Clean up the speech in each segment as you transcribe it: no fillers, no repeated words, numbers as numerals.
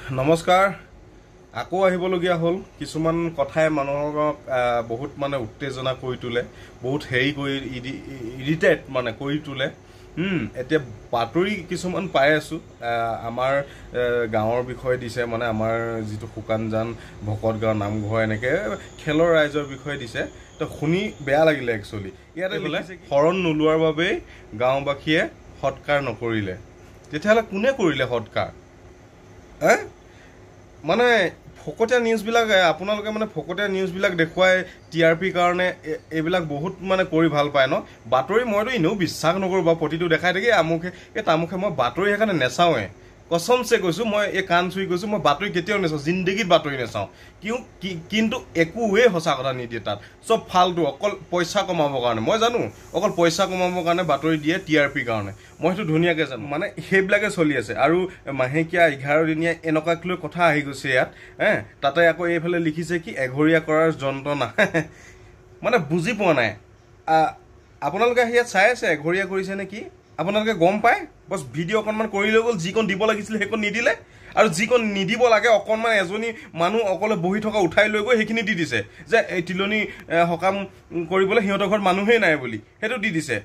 নমস্কাৰ আকৌ আহিবলগীয়া হ'ল কিছুমান কথাই মানুহক বহুত মানে উত্তেজনা কৰি তোলে বহুত হেৰি কৰি ইৰিটেট মানে কৰি তোলে। এতিয়া বাতৰি কিছুমান পাই আছোঁ, আমাৰ গাঁৱৰ বিষয়ে দিছে, মানে আমাৰ যিটো শুকানজান ভকত গাঁও নামঘৰ এনেকৈ খেলৰ ৰাইজৰ বিষয়ে দিছে। তো শুনি বেয়া লাগিলে একচুৱেলি। ইয়াতে বোলে শৰণ নোলোৱাৰ বাবেই গাঁওবাসীয়ে সৎকাৰ নকৰিলে। তেতিয়াহ'লে কোনে কৰিলে সৎকাৰ? মানে ফকতীয়া নিউজবিলাক আপোনালোকে মানে ফকতীয়া নিউজবিলাক দেখুৱাই টি আৰ পিৰ কাৰণে এইবিলাক বহুত মানে কৰি ভাল পায় ন। বাতৰি মইতো এনেও বিশ্বাস নকৰোঁ বাৰু, প্ৰতিটো দেখাই থাকি আমুখে এই তামুখে, মই বাতৰি সেইকাৰণে নেচাওঁৱে। কচমছে কৈছোঁ, মই এই কাণ চুই কৈছোঁ, মই বাতৰি কেতিয়াও নেচাওঁ, জিন্দগীত বাতৰি নেচাওঁ। কিয় কিন্তু একোৱেই সঁচা কথা নিদিয়ে তাত, চব ফাল্টু, অকল পইচা কমাবৰ কাৰণে। মই জানো অকল পইচা কমাবৰ কাৰণে বাতৰি দিয়ে টি আৰ পিৰ কাৰণে, মই সেইটো ধুনীয়াকৈ জানো। মানে সেইবিলাকে চলি আছে। আৰু মাহেকীয়া 11 দিনীয়া এনেকুৱাক লৈ কথা আহি গৈছে ইয়াত। তাতে আকৌ এইফালে লিখিছে কি এঘৰীয়া কৰাৰ যন্ত্ৰণা। মানে বুজি পোৱা নাই আপোনালোকে ইয়াত চাই আছে এঘৰীয়া কৰিছে নে কি, আপোনালোকে গম পায়। বছ ভিডিঅ' অকণমান কৰি লৈ গ'ল, যিকণ দিব লাগিছিল সেইকণ নিদিলে, আৰু যিকণ নিদিব লাগে অকণমান এজনী মানুহ অকলে বহি থকা উঠাই লৈ গৈ সেইখিনি দি দিছে, যে এই তিলনি সকাম কৰিবলৈ সিহঁতৰ ঘৰত মানুহেই নাই বুলি সেইটো দি দিছে।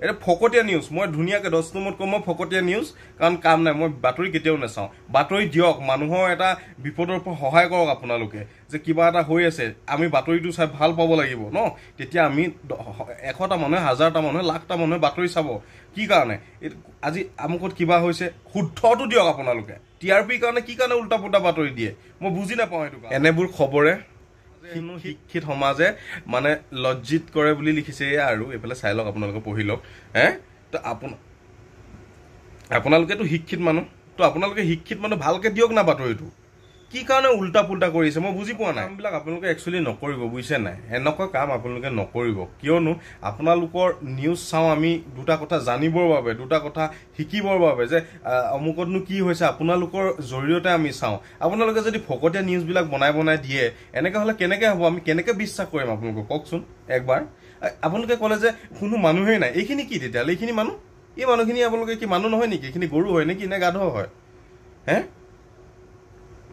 এইটো ফকতীয়া নিউজ। মই ধুনীয়াকৈ 10 নম্বৰত ক'ম মই ফকতীয়া নিউজ, কাৰণ কাম নাই, মই বাতৰি কেতিয়াও নাচাওঁ। বাতৰি দিয়ক, মানুহৰ এটা বিপদৰ পৰা সহায় কৰক আপোনালোকে, যে কিবা এটা হৈ আছে আমি বাতৰিটো চাই ভাল পাব লাগিব ন, তেতিয়া আমি 100টা মানুহে, 1000টা মানুহে, লাখটা মানুহে বাতৰি চাব। কি কাৰণে আজি আমুকত কিবা হৈছে শুদ্ধটো দিয়ক আপোনালোকে। টি আৰ পিৰ কাৰণে কি কাৰণে উল্টা পুল্টা বাতৰি দিয়ে মই বুজি নাপাওঁ সেইটো। এনেবোৰ খবৰে শিক্ষিত সমাজে মানে লজ্জিত কৰে বুলি লিখিছে। আৰু এইফালে চাই লওক আপোনালোকে, পঢ়ি লওক। তো আপোনালোকেতো শিক্ষিত মানুহ, তো আপোনালোকে শিক্ষিত মানুহ ভালকৈ দিয়ক না বাতৰিটো। কি কাৰণে উল্টা পুল্টা কৰিছে মই বুজি পোৱা নাই। কামবিলাক আপোনালোকে একচুৱেলি নকৰিব, বুজিছে নাই? এনেকুৱা কাম আপোনালোকে নকৰিব। কিয়নো আপোনালোকৰ নিউজ চাওঁ আমি দুটা কথা জানিবৰ বাবে, দুটা কথা শিকিবৰ বাবে, যে অমুকতনো কি হৈছে আপোনালোকৰ জৰিয়তে আমি চাওঁ। আপোনালোকে যদি ফকতীয়া নিউজবিলাক বনাই বনাই দিয়ে এনেকৈ হ'লে কেনেকৈ হ'ব, আমি কেনেকৈ বিশ্বাস কৰিম আপোনালোকক কওকচোন একবাৰ? আপোনালোকে ক'লে যে কোনো মানুহেই নাই, এইখিনি কি তেতিয়াহ'লে? এইখিনি মানুহ, এই মানুহখিনি আপোনালোকে কি মানুহ নহয় নেকি? এইখিনি গৰু হয় নেকি নে গাধ হয়?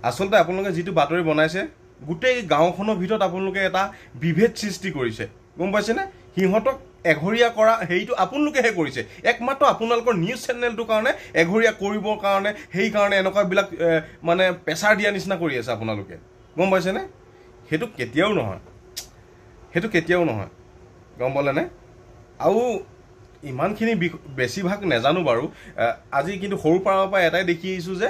আচলতে আপোনালোকে যিটো বাতৰি বনাইছে গোটেই গাঁওখনৰ ভিতৰত আপোনালোকে এটা বিভেদ সৃষ্টি কৰিছে, গম পাইছেনে? সিহঁতক এঘৰীয়া কৰা হেৰিটো আপোনালোকেহে কৰিছে, একমাত্ৰ আপোনালোকৰ নিউজ চেনেলটোৰ কাৰণে এঘৰীয়া কৰিবৰ কাৰণে, সেইকাৰণে এনেকুৱাবিলাক মানে প্ৰেছাৰ দিয়া নিচিনা কৰি আছে আপোনালোকে, গম পাইছেনে? সেইটো কেতিয়াও নহয়, সেইটো কেতিয়াও নহয়, গম পালেনে? আৰু ইমানখিনি বেছিভাগ নাজানো বাৰু আজি, কিন্তু সৰু পাৰৰ পৰা এটাই দেখি আহিছোঁ যে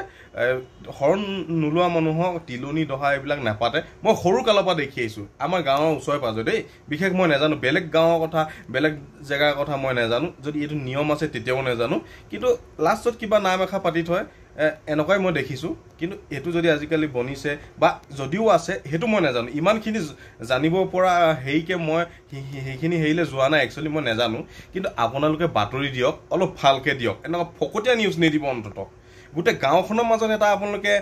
শৰণ নোলোৱা মানুহক তিলনি দহা এইবিলাক নাপাতে। মই সৰু কালৰ পৰা দেখি আহিছোঁ আমাৰ গাঁৱৰ ওচৰে পাঁজৰে দেই, বিশেষ মই নাজানো, বেলেগ গাঁৱৰ কথা বেলেগ জেগাৰ কথা মই নাজানো, যদি এইটো নিয়ম আছে তেতিয়াও নাজানো, কিন্তু লাষ্টত কিবা নাম এষাৰ পাতি থয় এনেকুৱাই মই দেখিছোঁ। কিন্তু এইটো যদি আজিকালি বনিছে বা যদিও আছে সেইটো মই নাজানো, ইমানখিনি জানিব পৰা হেৰিকে মই সেইখিনি হেৰিলৈ যোৱা নাই একচুৱেলি, মই নাজানো। কিন্তু আপোনালোকে বাতৰি দিয়ক, অলপ ভালকৈ দিয়ক, এনেকুৱা ফকতীয়া নিউজ নিদিব অন্ততঃ। গোটেই গাঁওখনৰ মাজত এটা আপোনালোকে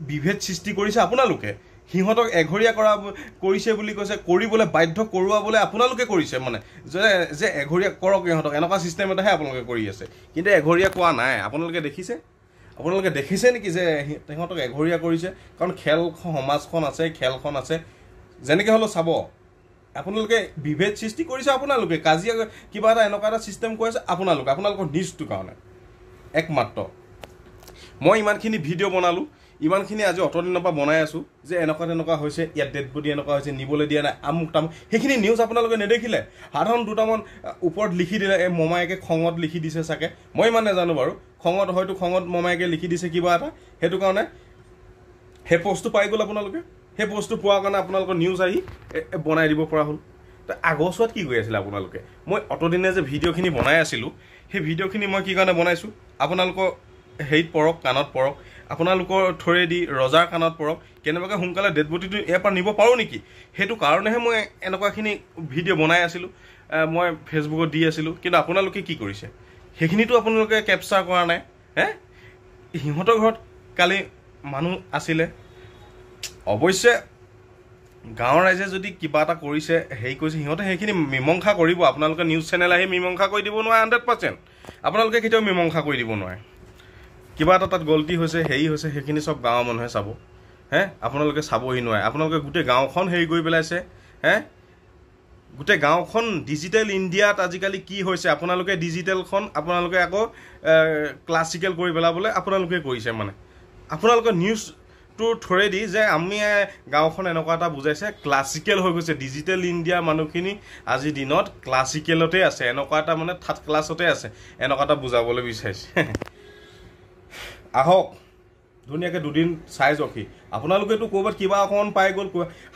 বিভেদ সৃষ্টি কৰিছে, আপোনালোকে সিহঁতক এঘৰীয়া কৰিছে বুলি কৈছে, কৰিবলৈ বাধ্য কৰোৱাবলৈ আপোনালোকে কৰিছে, মানে যে এঘৰীয়া কৰক ইহঁতক, এনেকুৱা ছিষ্টেম এটাহে আপোনালোকে কৰি আছে। কিন্তু এঘৰীয়া কোৱা নাই, আপোনালোকে দেখিছে? আপোনালোকে দেখিছে নেকি যে সিহঁতক এঘৰীয়া কৰিছে? কাৰণ খেল সমাজখন আছে, খেলখন আছে, যেনেকৈ হ'লেও চাব। আপোনালোকে বিভেদ সৃষ্টি কৰিছে, আপোনালোকে কাজিয়া কিবা এটা এনেকুৱা এটা ছিষ্টেম কৰি আছে আপোনালোকে, আপোনালোকৰ নিউজটোৰ কাৰণে একমাত্ৰ। মই ইমানখিনি ভিডিঅ' বনালোঁ, ইমানখিনি আজি অতদিনৰ পৰা বনাই আছোঁ যে এনেকুৱা তেনেকুৱা হৈছে, ইয়াত ডেড বডি এনেকুৱা হৈছে, নিবলৈ দিয়া নাই, আমুক তামুক, সেইখিনি নিউজ আপোনালোকে নেদেখিলে। সাধাৰণ দুটামান ওপৰত লিখি দিলে, এই মমায়েকে খঙত লিখি দিছে চাগে, মই ইমান নাজানো বাৰু, খঙত হয়তো খঙত মমায়েকে লিখি দিছে কিবা এটা, সেইটো কাৰণে সেই পষ্টটো পাই গ'ল আপোনালোকে। সেই পষ্টটো পোৱাৰ কাৰণে আপোনালোকৰ নিউজ আহি বনাই দিব পৰা হ'ল। তো আগৰছোৱাত কি কৰি আছিলে আপোনালোকে? মই অতদিনে যে ভিডিঅ'খিনি বনাই আছিলোঁ, সেই ভিডিঅ'খিনি মই কি কাৰণে বনাইছোঁ? আপোনালোকৰ হেৰিত পৰক, কাণত পৰক, আপোনালোকৰ থ্ৰ'ৰেদি ৰজাৰ কাণত পৰক, কেনেবাকৈ সোনকালে ডেড বডিটো ইয়াৰ পৰা নিব পাৰোঁ নেকি, সেইটো কাৰণেহে মই এনেকুৱাখিনি ভিডিঅ' বনাই আছিলোঁ, মই ফেচবুকত দি আছিলোঁ। কিন্তু আপোনালোকে কি কৰিছে সেইখিনিতো আপোনালোকে কেপচাৰ কৰা নাই। সিহঁতৰ ঘৰত কালি মানুহ আছিলে, অৱশ্যে গাঁৱৰ ৰাইজে যদি কিবা এটা কৰিছে হেৰি কৰিছে, সিহঁতে সেইখিনি মীমাংসা কৰিব। আপোনালোকে নিউজ চেনেল আহি মীমাংসা কৰি দিব নোৱাৰে, 100% আপোনালোকে কেতিয়াও মীমাংসা কৰি দিব নোৱাৰে। কিবা এটা তাত গলতি হৈছে, হেৰি হৈছে, সেইখিনি চব গাঁৱৰ মানুহে চাব। হে, আপোনালোকে চাবহি নোৱাৰে। আপোনালোকে গোটেই গাঁওখন হেৰি কৰি পেলাইছে। হে, গোটেই গাঁওখন ডিজিটেল ইণ্ডিয়াত আজিকালি কি হৈছে, আপোনালোকে ডিজিটেলখন আপোনালোকে আকৌ ক্লাছিকেল কৰি পেলাবলৈ আপোনালোকে কৰিছে। মানে আপোনালোকৰ নিউজটোৰ থ্ৰুৱেদি যে আমি গাঁওখন এনেকুৱা এটা বুজাইছে, ক্লাছিকেল হৈ গৈছে। ডিজিটেল ইণ্ডিয়াৰ মানুহখিনি আজিৰ দিনত ক্লাছিকেলতে আছে, এনেকুৱা এটা মানে থাৰ্ড ক্লাছতে আছে, এনেকুৱা এটা বুজাবলৈ বিচাৰিছে। আহক ধুনীয়াকৈ দুদিন চাই যাওকহি। আপোনালোকেতো ক'ৰবাত কিবা অকণমান পাই গ'ল,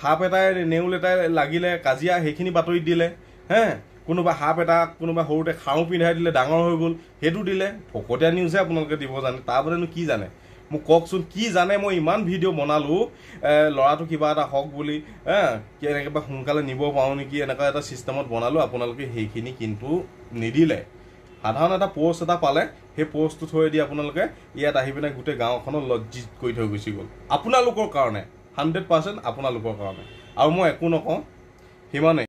সাপ এটাই নেউল এটাই লাগিলে কাজিয়া, সেইখিনি বাতৰিত দিলে। হে, কোনোবা সাপ এটা কোনোবা সৰুতে খাৰু পিন্ধাই দিলে, ডাঙৰ হৈ গ'ল, সেইটো দিলে। ফকতীয়া নিউজহে আপোনালোকে দিব জানে, তাৰ বাদেনো কি জানে মোক কওকচোন, কি জানে? মই ইমান ভিডিঅ' বনালোঁ, ল'ৰাটো কিবা এটা হওক বুলি, কেনেকৈ বা সোনকালে নিব পাৰোঁ নেকি, এনেকুৱা এটা চিষ্টেমত বনালোঁ। আপোনালোকে সেইখিনি কিন্তু নিদিলে। সাধাৰণ এটা প'ষ্ট এটা পালে, সেই প'ষ্টটো থৈ দি আপোনালোকে ইয়াত আহি পিনে গোটেই গাঁওখনত লজ্জিত কৰি থৈ গুচি গ'ল। আপোনালোকৰ কাৰণে 100% আপোনালোকৰ কাৰণে, আৰু মই একো নকওঁ, সিমানেই।